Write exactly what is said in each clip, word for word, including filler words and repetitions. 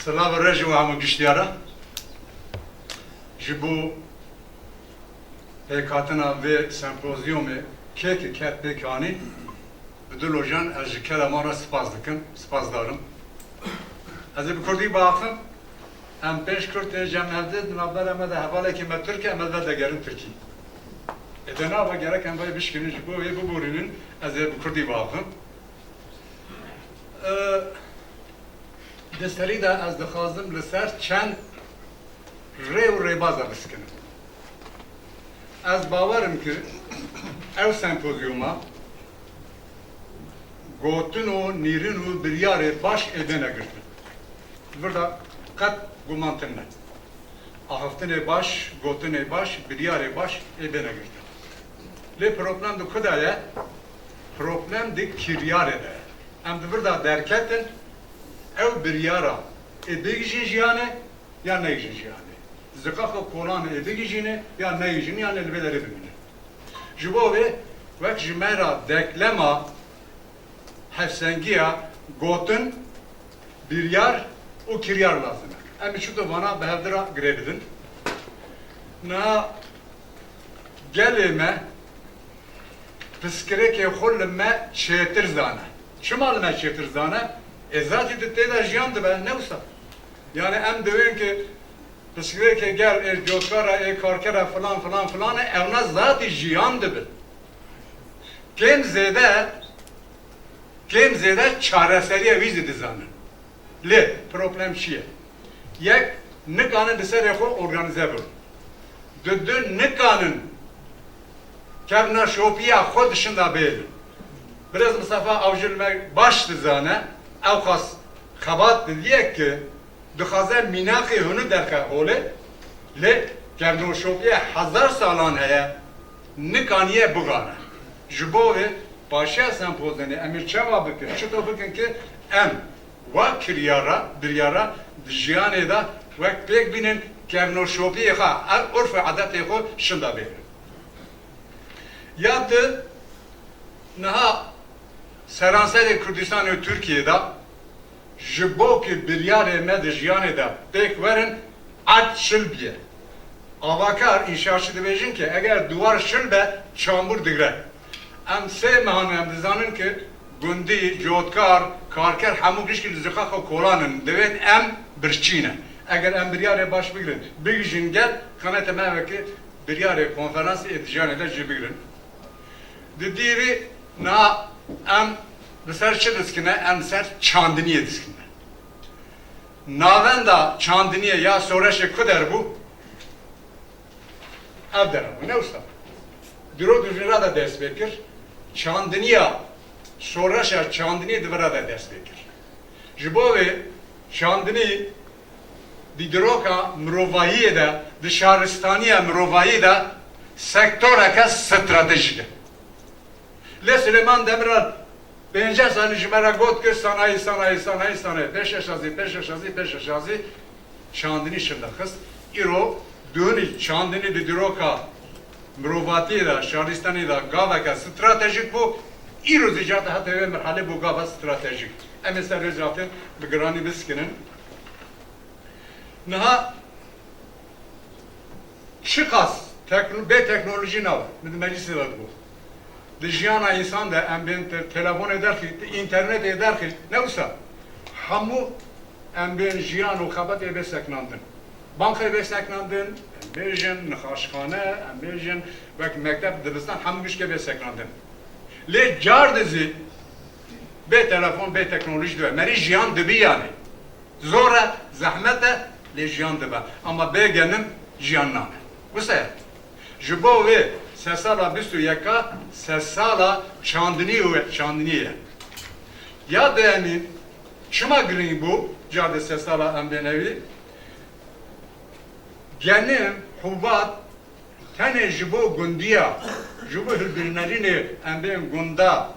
Silav û rêz ji we hemû giştiyara. Ji bo pêkhatina vê sempozyumê kê ki ket pêk anî, bi du lojan ez ji kerema re spas dikim, spasdar im. Ez ê bi kurdî biaxivim. Em pênc kurd tên cem hev di, di navbera me de hevalekî me Tirk e, em li ber degerin Tirkî. Ê de nava gerek em vay bişkinin, ji bo wê biborînin, ez ê bi kurdî biaxivim. Di serî de ez dixwazim li ser çend rê û rêbaza biskinim. Ez bawer im ki ew sempozyuma gotin û nîrin û biryarê baş ê bêne girtin. Li vir de qet guman tune. Axiftinê baş, gotinê baş, biryarê baş ê bêne girtin. Lê problem di ku de ye? Problem di kiryarê de ye. Em di vir de derketin, ew biryara ê bigihîjin jiyanê ya negihîjin jiyanê. Ziqaqa kolanê ê bigihîjinê ya negihîjinê, yanê li vê derê bimîne. Ji bo vê wek ji me re deklema hevsengiya gotin, biryar û kiryar lazim e. Em ê çito vana bi hevdi re girê bidin. Niha gelê me pirsgirêkê xwe li me çêtir zane. Çima li me çêtir zane? Ê zatî di tê de jiyan dibe, ne wisa? Yani em dibên ki pirsgirêkê gel ê cotkar e, ê karker e, filan, filan, filan e, ewna zatî jiyan dibin. Kêm zêde, kêm zêde çareseriya wî zî dizanin. Lê problem çi ye? Yek, nikanin bi serê xwe organîze bin. Di du, nikanin kevnaşopiya xwe dişinda bêrin. Birêz Mistefa Avcı li me baş dizane, ewqas xebat didiye ki dixwaze mînaqê hûnû derxe holê, lê kevnoşopiye hezar salan heye, nikaniye bigane. Ji bo vê paşiya sempozyonê em ê çawa bikin, çito bikin ki em wa kiryara, biryara di jiyanê de wek pêk bînin, kevnoşopiyê xwe, ev urf û edetê xwe şinda bêrin. Ya di niha seranserê Kurdistanê û Tirkiyê de ji bo ki biryarê me di jiyanê de pêk werin, erd şil biye. Avakar, înşaatçî dibêjin ki eger diwar şil be, çamûr digre. Em sê mehan em dizanin ki gundî, cotkar, karker hemû gişkî li ziqaqa kolan in. Divên em birçî ne. Eger em biryarê baş bigrin, bigihîjin gel, qenete me weke biryarê konferansê ê di jiyanê de jê bigrin. Di dîrî niha em li ser çi diskine? Em li ser çandiniyê diskine. Navenda çandiniyê ya şoreşê ku der bû? Ev dera bû, ne wisa? Dîrok di vira de dest pê kir. Çandiniya, şoreşa çandiniyê di vira de dest pê kir. Ji bo vê çandinî di dîroka mirovahiyê de, di şaristaniya mirovahiyê de sektoreke stratejîk e. Lê Silêman Demirel pênceh salî ji me re got ki sanayî, sanayî, sanayî, sanayî, pêşeşazî, pêşeşazî, pêşeşazî, çandinî şinda xist. Îro duhunî çandinî di dîroka mirovatiyê de, şaristanî de gaveke stratejîk bû. Îro zî cate heta vê merhalê bû gava stratejîk. Em ê ser vê cate bi giranî biskinin. Niha çiqas tekno-, bê teknolojî nabe, min di meclisê de digot. Di jiyana însan de em bên te-, telefonê derxî, di înternetê derxî, ne wisa? Hemû em bên jiyan û xebatê bê seknandin. Bankê bê seknandin, em bêjin nixaşxane, em bêjin wek mekteb, dibistan, hemû gişkê bê seknandin. Lê car di zî bê telefon, bê teknolojî dibe. Merî jiyan dibi yanî. Zor e, zehmet e, lê jiyan dibe. Ama bê genim jiyan nane. Wisa ye. Ji bo vê sedsala bîst û yeka sedsala çandinî û çandinî ye. Ya duyemîn, çima girîng bû, carê sedsala em bên ewî? Genim, hubat, tenê ji bo gundiya, ji bo hilbijinerînê em bên gunda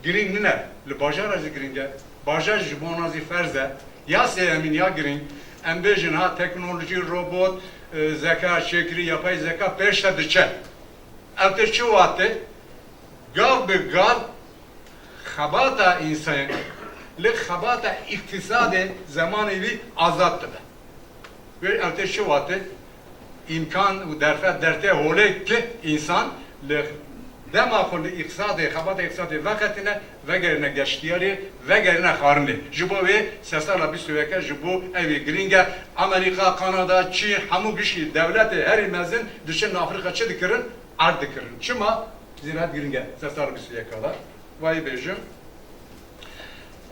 girîng nine, li bajara jî girîng e. Bajar ji bo wan zî ferz e. Ya sêyemîn ya girîng, em bêjin ha teknolojî, robot, e, zeka çêkirî, yapay zeka pêş de diçe. Ev tê çi wate? Gav bi gav xebata însan, Li xebata îqtîsadê zemanê wî azad dibe. Wê ew tê çi wate? Îmkan û derfet dertê holê ki însan li dema xwe li îqtisadê, xebata îqtisadê veqetine, vegerine geştiyarê, vegerine xarinê. Ji bo wê sedsala bîst û yek e ji bo ew ê girîng e. Amerîka, Kanada, Çîn, hemû gişî dewletê herî mezin diçin Afrîka çi dikirin? Erd dikirin. Çima? Zîrat girîng e sedsala bîst û yek de. Vayî bêjim.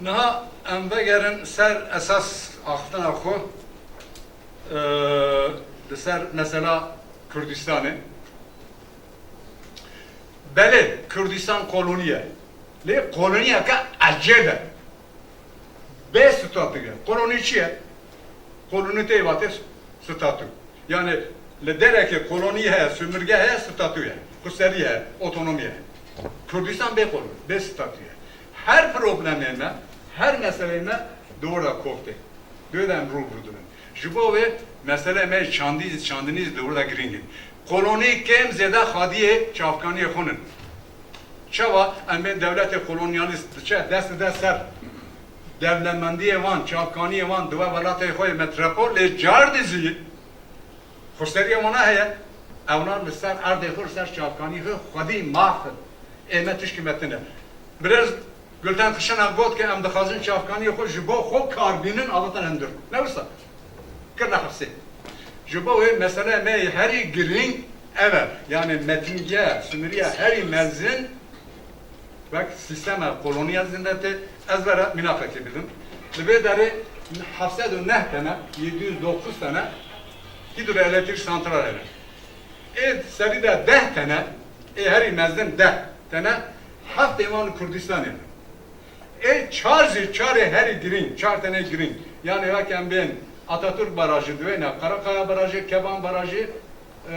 Niha em vegerin ser esas axiftina xwe, e, li ser mesela Kurdistanê. Belê, Kurdistan kolonî ye. Lê koloniyeke ecêb e. Bê statû ye. Kolonî çi ye? Kolonî tê vatê statû. Yani li derekê kolonî heye, sömürge heye, statû ye. Xweserî heye, otonomî heye. Kurdistan bê kolonî, bê statû ye. Her problemê me, her meseleyê me di wir de koftê. Dê de em rû bi rû dibin. Ji bo wê mesele me çandî, çandinî di wir de girîng in. Kolonî kêm zêde xwediyê çavkaniyê xwe nin. Çawa em bên dewletê kolonyalîst diçe dest dide ser dewlemendiyê wan, çavkaniyê wan di we welatê xwe yê metropol, lê cardî zî xweseriyê wana heye. Ewna li ser erdê xwe, li ser çavkaniyê xwe xwedî maf in. Ê me tişkî me tune. Birêz Gulten Xişena got ke em dixwazin çavkaniyê xwe ji bo xwe kar bînin, avêtin hundir. Ne wisa? Kirine hepsê. Ji bo wê mesele me yê herî girîng ev e. Yani metingiya, sumiriya herî mezin wek sîstema kolonyal zindetê, ez vera mînakekê bidim. Li vê derê heft sed û neh tene, yedi yüz dokuz tane hidroelektrik santral hene. Ê serî de deh tene, ê herî mezin deh tene, heftê wan li Kurdistanê ne. Ê çar jî, çarê herî girîng, çar tenê girîng. Yani wek em bên Atatürk Barajı, diwêne Karakaya Barajı, Keban Barajı, e,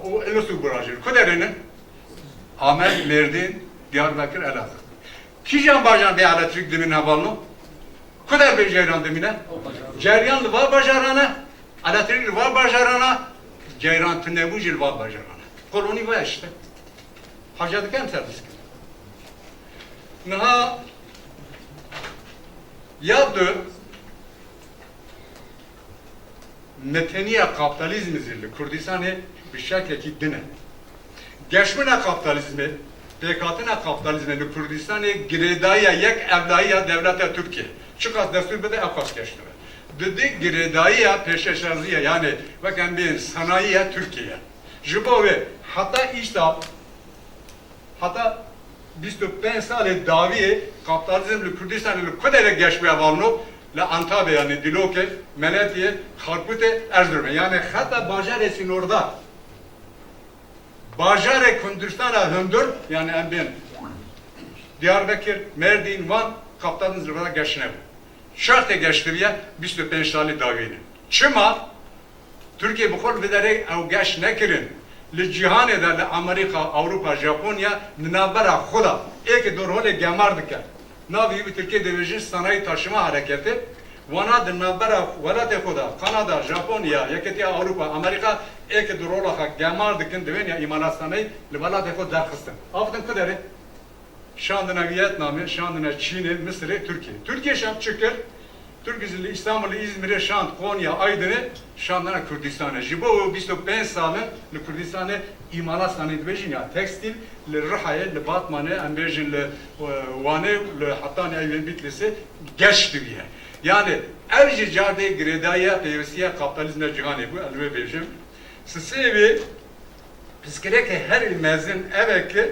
û Ilısu Barajı. Ku derê ne? Amed, Mêrdîn, Diyarbekir, Elazığ. Kîjan bajaran bê elektrîk dimîne hevalno? Ku der bê ceyran dimîne? Ceyran li va bajaran e, elektrîk li va bajaran e, ceyran tunebûn jî li va bajaran e. Kolonî va işte. Haca dike em ser diskirin. Niha ya du, meteniya kapitalizmê zî li Kurdistanê bi şeklekî din e. Geşbûna kapitalizmê, pêkhatina kapitalizmê li Kurdistanê girêdayiya yek evlayiya dewleta Tirkiyê. Çiqas destûr bide, ew qas geş dibe. Didî girêdayiya pêşeşaziyê, yani wek em bêjin sanayiya Tirkiyê ye. Ji bo wê heta îsal, heta bîst û pênc salê dawiyê kapitalizm li Kurdistanê li ku derê geş bûye hevalno? Li Antabê, yani Dîlokê, Menetiyê, Xarpûtê, Erzurumê. Yani xeta bajarê sînordar, bajarê Kurdistana hundir, yani em bên Diyarbekir, Mêrdîn, Van, kapitalizm li vira geş nebû. Çax tê geş kiriye, bîst û pênc salê dawiyê ne. Çima? Tirkiye bi xwe li vê derê ew geş nekirin. Li cîhanê de, li Amerîka, Ewropa, Japonya, di navbera xwe de êkê dorholê gemar dike. Navê wî bi tirkî dibêjin sanayi taşıma hareketi. Wana di navbera welatê xwe de, Kanada, Japonya, Yeketiya Ewropa, Amerîka, êkê dorhola xwe gemar dikin, divên ya îmalatsanayî li welatê xwe derxistin. Avêtin ku derê? Şandine Vietnamê, şandine Çînê, Misirê, Tirkiyê. Tirkiye şand çi kir? Tirkiye li Îstanbulê, Îzmirê şand, Konya, Aydinê şandine Kurdistanê. Ji bo bîst û pênc sal in li Kurdistanê îmalatsanayî dibêjin ya tekstîl, li Rihayê, li Batmanê, em bêjin li, e, Wanê, li Hetanê, ew ên Bîtlîsê geş diviye. Yani ev jî cardê girêdayiya pêwîstiya kapitalizma cîhanê bû, ez wê bêjim. Sisê wê pirsgirêkê herî mezin ev e ki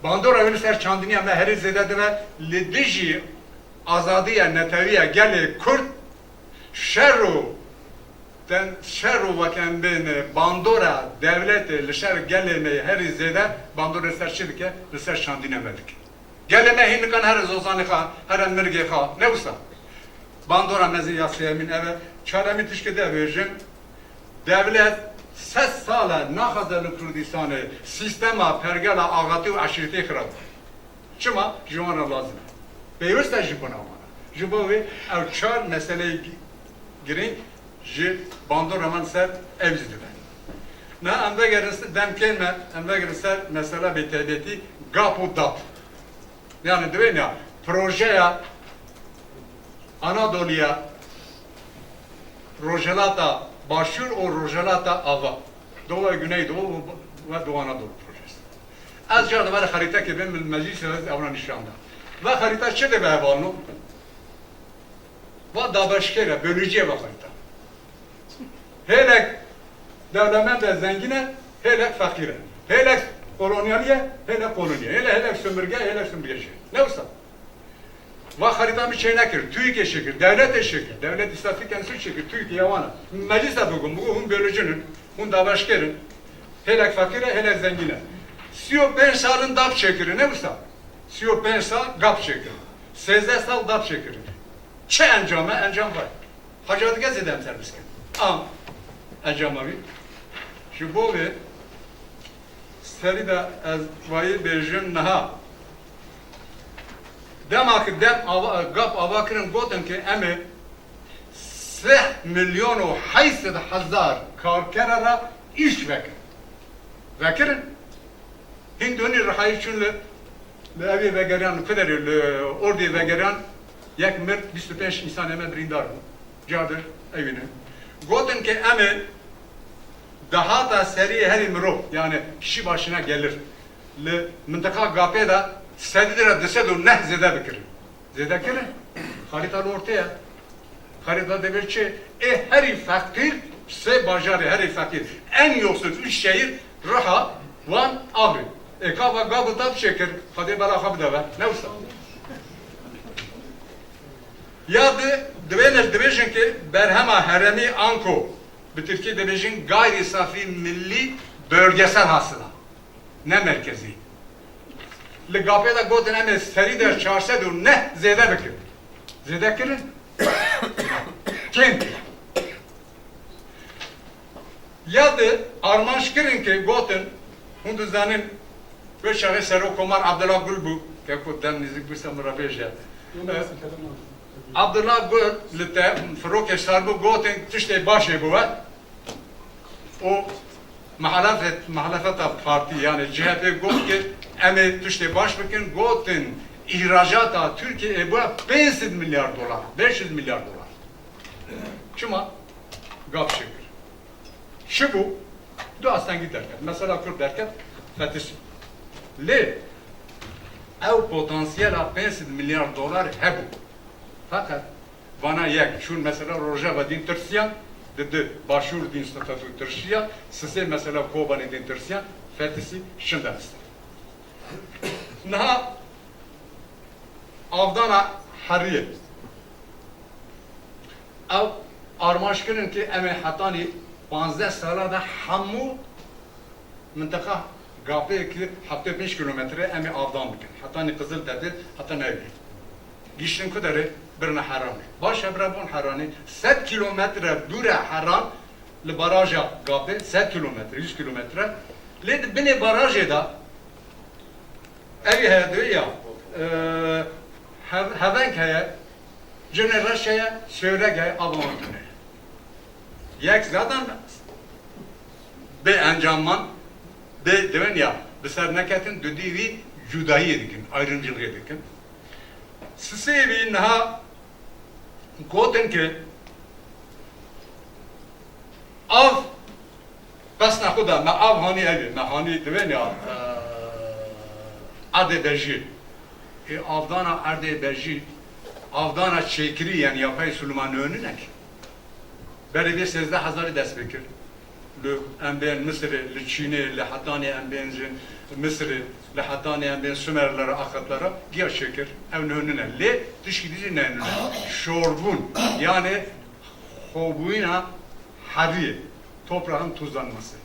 bandora wê li ser çandiniya me herî zêde dibe, li dijî azadiya netewî ya gelê Kurd şer û ten-, şer û wek em bên bandora dewletê li ser gelê me herî zêde bandora li ser çi dike? Li ser çandiniya me dike. Gelê me hîn nikan here zozanê xwe, here mirgê xwe, ne wisa? Bandora mezin ya sêyemîn ev e. Çaremîn tişkê de bêjin, dewlet sed sal e naxwaze li Kurdistanê sîstema pergala axatî û eşîretî xirab. Çima? Ji wan re lazim e. Pêwîst e ji bona wan re. Ji bo wê ew çar meseleyê gi-, girîng ji bandora me li ser ev jî dibe. Niha em vegerin s-, demkên me, em vegerin ser mesela bê taybetî GAP û DAP. Yani divê ya projeya Anadoluya Rojhelata Başûr û Rojhelata Ava, Doğu ve Güneydoğu ve Doğu Anadolu projesi. Ez carde vere xerîtekê bim, min meclîsê ez ewna nîşan da. Ve xerîta çi dibe hevalno? Va dabeşkêr e, bölücü ye va xerîta. Hêlek dewlemend e, zengîn e, hêlek feqîr e. Hêlek kolonyalî ye, hêlek kolonî ye. Hêlek, hêlek sömürge, hêlek sömürgeci. Ne wisa? Va xerîta min çênekir, TÜİKê çêkir, dewletê çêkir, dewlet îstatîk enstîtû çêkir, TÜİKê ya wan e. Meclîsa bigo, bigo hûn bölücün in, hûn dabeşkêr in. Hêlek feqîr e, hêlek zengîn e. Sî û pênc sal in dap çêkirin, ne wisa? Sî û pênc sal gap çêkirin. Sêzdeh sal dap çêkirin. Çi encam e? Encam vay. Haca dike zêde em ser biskin. Am encama wî. Ji bo vê serî de ez vayî bêjim niha. Dema ki dem ava, gap ava kirin, gotin ki em ê sih milyon û heyt sed hezar karkera re îş vekin. Vekirin. Hindonî rihayî çûn li, li evê vegeriyan, li Kuderê, li ordê vegeriyan, yek mir, bîst û pênc însanê me birîndar bûn. Cardir ewî ne. Gotin ke em ê dahata seriyê herî mirov, yani kişi başına gelir, li mintiqa Gapê de sedî de du sed û neh zêde bikirin. Zêde kirin. Xarîta li ortê ye. Xarîta dibê çi? Ê herî feqîr, sê bajarê herî feqîr. En yoksul üç şehir Riha, Wan, Avrî. Ê ka va gav û tav çêkir, Xwedê bela xwe bide ve. Ne wisa? Ya di, divê ne dibêjin ki berhema herêmî anko bi tirkî dibêjin gayri safi milli bölgesel hasıla. Ne merkezî. Li Gapê de gotin em ê serî de çar sed û neh zêde bikin. Zêde kirin? Kêm kirin. Ya di armanc kirin ki gotin, hûn dizanin, wê çaxê Serok Komar Abdullah Gul bû, ke ku dem nêzîk bû se min re bêje. Abdullah Gul li te firokê sar bû, gotin tiştê başê bû we. û muhalefet, muhalefeta partî, yani C H P got ki em ê tiştê baş bikin, gotin îhracata Tirkiyê ê bûye pênc sed milyar dolar, beş yüz milyar dolar. Çima? Gap çêkir. Çi bû? Du astengî derket. Mesela Kurd derket, fetisî. Lê ew potansiyela pênc sed milyar dolar hebû. Feqet vana yek, çûn mesela Rojava dîn tirsiyan, di di Başûr dîn statû tirsiya, sisê mesela Kobanê dîn tirsiyan, fetisî şinda biste. Niha avdana heriyê. Ew armanc kirin ki em ê hetanî panzdeh sala de hemû mintiqa Gapê ki heftê pênc kilometre em ê avdan bikin. Hetanî Qizildedê, heta Newî. Giştin ku derê birine Heranê. Baş e, bira bûn Heranê. Sed kilometre dûr e Heran li baraja Gapê, sed kilometre, yüz kilometre. Lê di binê barajê de Evî heye, divê ya. Ee, hev-, heveng heye, cinê reş heye, sêwreg heye, ava wan tune. Yek zaten bê encam man, bê divên ya, bi ser neketin, dudî wî cudayiyê dikin, ayrımcılığı dikin. Sisê wî niha gotin ki av Pesna xwe de me av hanî ev ê, me hanî divên ya, e, erdê bejî. Ê avdana erdê bejî, avdana çêkirî, yani yapay sulma nû nîne ki. Berê vê sêzdeh hezarî dest pê kir. Li em bên Misirê, li Çînê, li hetanî em bên jin Misirê, li hetanî em bên Sumerlere, Axetlere giya çêkir. Ew nû nîne. Lê tişkî dî jî ne nû ne. Şorbûn. Yani xwebûyîna heriyê, toprağın tuzlanması.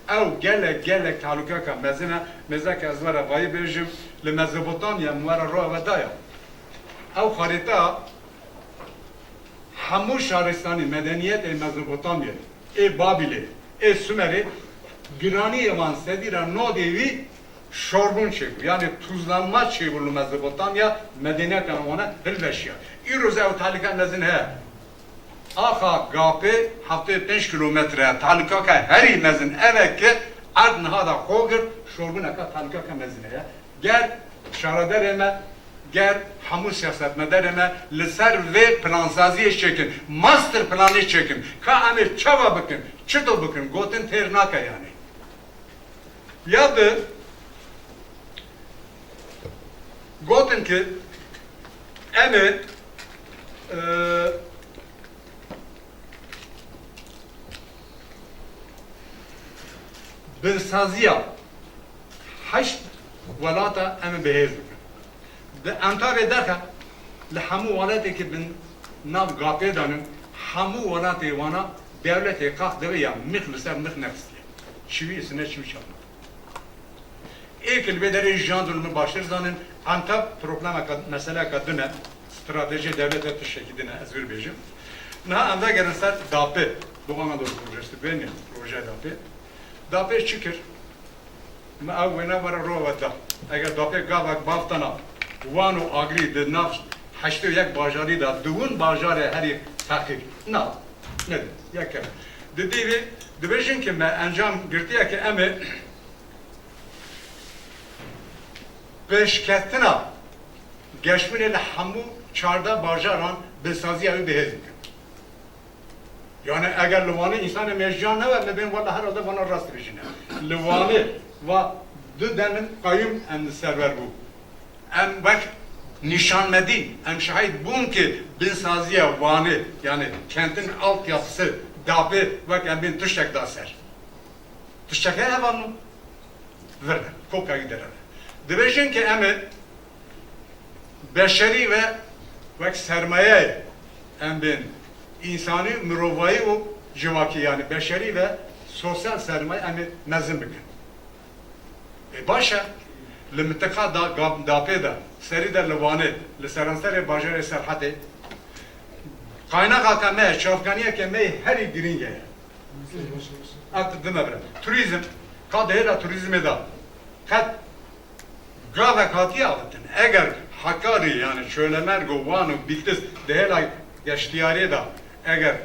Ew gelek, gelek tehlukeka mezin e. Mêzeke ez were vayî bêjim, li Mezopotamya min were roya ve daya. Ew xarîta hemû şaristanî, medeniyetê Mezopotamyayê, ê Babilê, ê Sumerê, giraniyê wan sedî re nodê wî şorbûn çêbû. Yani tuzlanma çêbû li Mezopotamya, medeniyetên wana hilveşiya. Îroz ew tehlike mezin heye. Axa Gapê heftê pênc kilometre, tehlukeke herî mezin ev e ki erd niha da xo girt, şorbûneke tehlukeke mezin heye. Ger şaredarê me Ger hemû siyasetmedarê me li ser vê plansaziyê çêkin, master planê çêkin, ka em ê çawa bikin, çito bikin, gotin têr nake yanî. Ya di gotin ki em ê, e, binsaziya heşt welata em ê bi hêz bikin. Di Entabê derxe li hemû welatê ki bin nav gapê danin, hemû welatê wana dewletê qax divê ya mix li ser mix nexistiye. Çiwî isine çiwî çapma. Ê ki li vê derê jiyan dû li min baştir zanin, Entab problemeka, meseleka din e, stratejiyê dewleta tiştekî din e, ez vir bêjim. Niha em vegerin ser dapê, doxana do projesi bênê, proje dapê. Dapê çi kir? Me ew wêne were rova da. Eger dapê gavek baftana Wan û Agirî di nav heştê û yek bajarî de diwin bajarê herî feqîr. Na, ne, yek kere. Di dîvê dibêjin ki me encam girtiye ki em ê pêşketina geşbûnê li hemû çardeh bajaran binsaziya wî bi hêz bikin. Yani eger li Wanê însanê mêjiyan nebe, li bên wela herhalde vana rast dibêjine. Li Wanê va du demin qayûm em li server bû. Em wek nîşanmedî, em şahid bûn ki binsaziya Wanê, yani kentin altyapısı, dapê wek em bên tiştek da ser. Tiştek heye hevalno? Vir de, koka wî dereve. Dibêjin ki em ê beşerî ve wek sermayeyê em bên însanî, mirovayî û civakî, yani beşerî ve sosyal sermaye em ê mezin bikin. E, baş e, li mintiqa da, gab-, dapê de, serî de li Wanê, li seranserê bajarê Serhetê, qaynaqaka me, çavkaniyeke me herî girîng e. Ev dime bire. Turizm, ka di hêla turizmê de qet gavek hatiye avêtin. Eger Hakarî, yani Çölemerg û Wan û Bitlis di hêla geştiyariyê de eger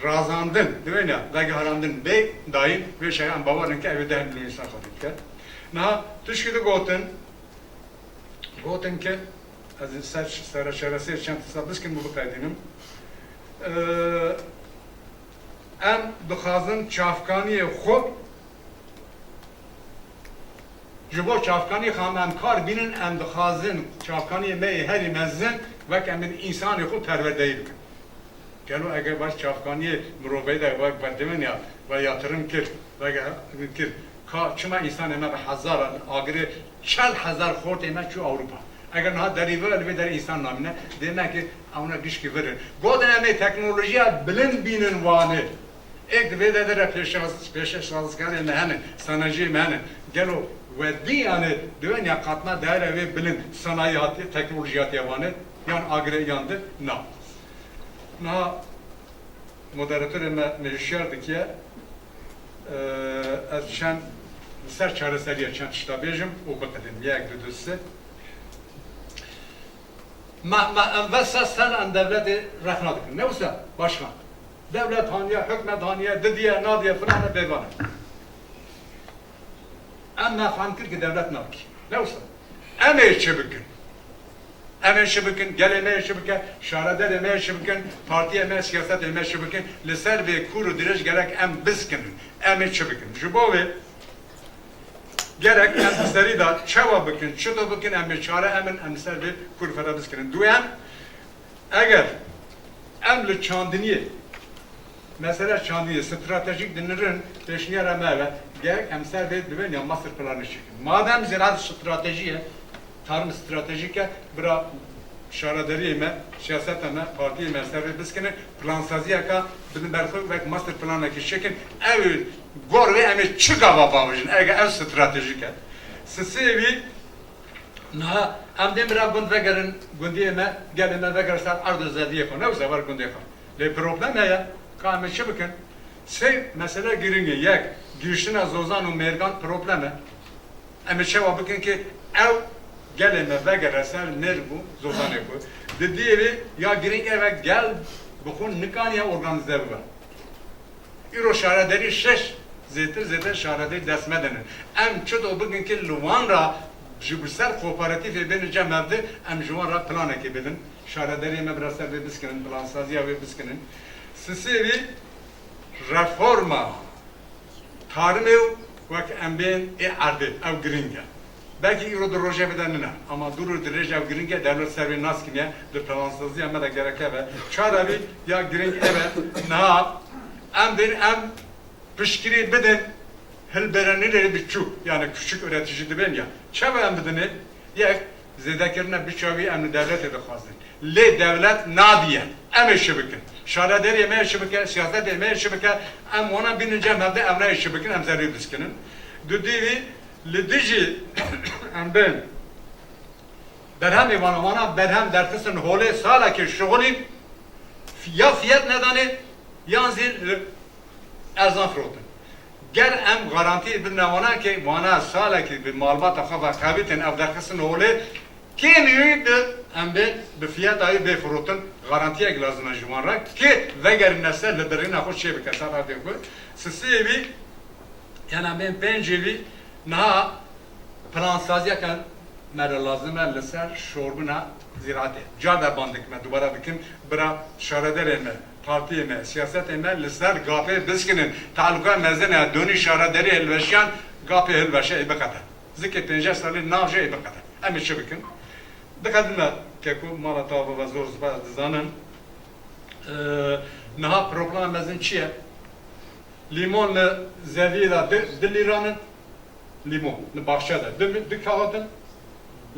razandin, divên ya, vegiharandin bê dayîn, vê şeya em bawer in ke ew ê deh milyon însan xwedî bike. Niha tişkî di gotin, gotin ke ez ser, sere çaresê çend tişta biskim û biqedînim. Ee, em dixwazin çavkaniyê xwe ji bo çavkaniyê xwe em kar bînin, em dixwazin çavkaniyê me yê herî mezin wek em bin însanê xwe perwerdeyî bikin. Gelo eger baş çavkaniyê miroveyî de wek berdewên ya ve yatirim kir, ve ge-, kir, ka çima însanê me bi hezaran agirê çel hezar xortê me çû Ewropa? Eger niha derî vir li vê derê însan namîne, demek ki ewna gişkî vir in. Gotin em ê teknolojiya bilind bînin Wanê. Êk di vê derê de pêşaz-, pêşesazkarê me hene, sanajiyê me hene. Gelo we dî yani diwên ya katma değer wê bilind sanayî hatiye, teknolojî hatiye Wanê, yan agirê yan di? Na. Niha moderatorê me, me hişyar dikiye, e, ez çend li ser çareseriya çend tişta bêjim û biqedin. Yek, du, du, sê. Me, me, em ve sed sal em dewletê rexna dikin. Ne wisa? Başkan. Dewlet haniye, hikûmet haniye, didiye, nadiye, filan e, bêvan e. Em me fehm kir ki dewlet nabikî. Ne wisa? Em ê çi bikin? Em ê çi bikin? Gelê me ê çi bike? Şaredarê me ê çi bikin? Partiyê me, siyasetê me çi bikin? Li ser vê kûr û dirêj gerek em biskinin. Em ê çi bikin? Ji bo vê gerek em bi serî de çawa bikin, çito bikin, em ê çare em in, em ser vê kûr fere biskinin. Duyem, eger em li çandiniyê, mesela çandiniyê stratejîk dinirin, pêşniyara me ve, gerek em ser vê dibên ya master planê çêkin. Madem ziraat stratejî ye, tarım stratejîk e, bira şaredariyê me, siyaseta me, partiyê me ser vê biskinin, plansaziyeka bidin ber xwe wek master planekî çêkin. Ew gor vê em ê çi gava bavêjin, eger ev stratejîk e. Sisê wî, niha em dê mira gund vegerin, gundiyê me, gelê me vegerin ser erd û zeviyê xwe, ne wisa wer gundê xwe. Lê problem heye, ka em ê çi bikin? Sê mesele girîng e. Yek, giriştina zozan û mêrgan problem e. Em ê çawa bikin ki ew gelê me vegere ser mêr û zozanê xwe? Di diyê vê ya girîng ev e, gel bi xwe nikaniye organîze bibe. Îro şaredarî şeş, zêtir zêtir şaredarî dest me de ne. Em çito bikin ki li wan re Ji bo ser kooperatîfê bên cem hev de em ji wan re planekê bidin. Şaredariyê me bi ra ser vê biskinin, plansaziya wê biskinin. Sisê wî reforma tarimê û wek em bên ê erdê, ew giring e. Belkî îro di rojevê de nine, ama dû roj dirêj ew giring e, dewlet ser wê nas kiriye, di plansaziya me de gerek ev e. Çara wî ya giring ev e, niha em bên em piştgirî bidin hilberînerê biçûk, yani küçük üretici dibên ya. Çawa em bidinê? Yek, zêdekirina biçûka wî em li dewletê dixwazin. Lê dewlet nadiye. Em ê çi bikin? Şaredariyê me yê çi bike? Siyasetê me yê çi bike? Em wana bînin cem hev de, em nayê çi bikin, em zerrî biskinin. Dudî wî li dijî em bên berhemê wana, wana berhem derxistin holê, salekê şixulîn, ya fiyet nedanê, yan zî erzan firotin. Ger em garantî bidine wana ke wana salekî bi malbata xwe ve qewitên ev derxistin holê, kêm wî bi em bê bi fiyeta wî bê firotin, garantiyek lazim e ji wan re ke vegerîne ser li birîna xwe çê bike ser erdê xwe. Sisê wî, yani em bên pêncê wî niha plansaziyeke me re lazim e li ser şorbina zîratê. Car de ban dikim, me dubare dikim, bira şaredarê me, partiyê me, siyasetê me li ser gapê biskinin. Tealûka mezin e, donî şaredariyê hilweşiyan gapê hilweşe ê biqede. Zikê pênceh salî nav jê ê biqede. Em ê çi bikin? Diqedime keko mala te ava ve zor zibar dizanin. Ee, niha problema mezin çi ye? Lîmon li zeviyê de di, di lîran in. Lîmon li baxçe de di, di kaxit in.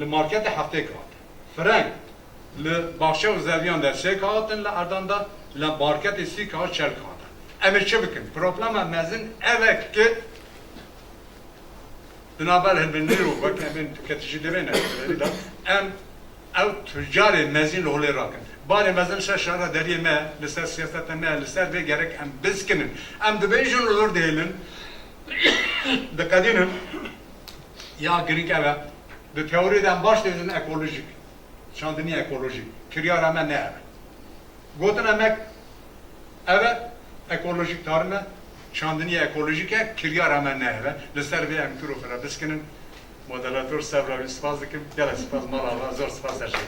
Li marketê heftê kaxit in. Fireng li baxçe û zeviyan de sê kaxit in, li erdan de li marketê sî kaxit, çel kaxit in. Em ê çi bikin? Problema mezin ev e ki di navber hilbirnî û wek em ên tiketicî divê ne, em ew tucarê mezin li holê rakin. Barê mezin li ser şaredariyê me, li ser siyaseta me, li ser vê gerek em biskinin. Em dibêjin û li wir dihêlin, diqedînin. Ya girîng ev e. Di teorî de em baş dibêjin ekolojîk. Çandinî ekolojîk. Kiryara me ne ev e. Gotina me ev e, ekolojîk tarim e, çandinî ekolojîk e, kiryara me ne ev e. Li ser vê em kiro fira biskinin. Moderator, serra wî spas dikim. Gelek spas, mala ava, zor spas her şey.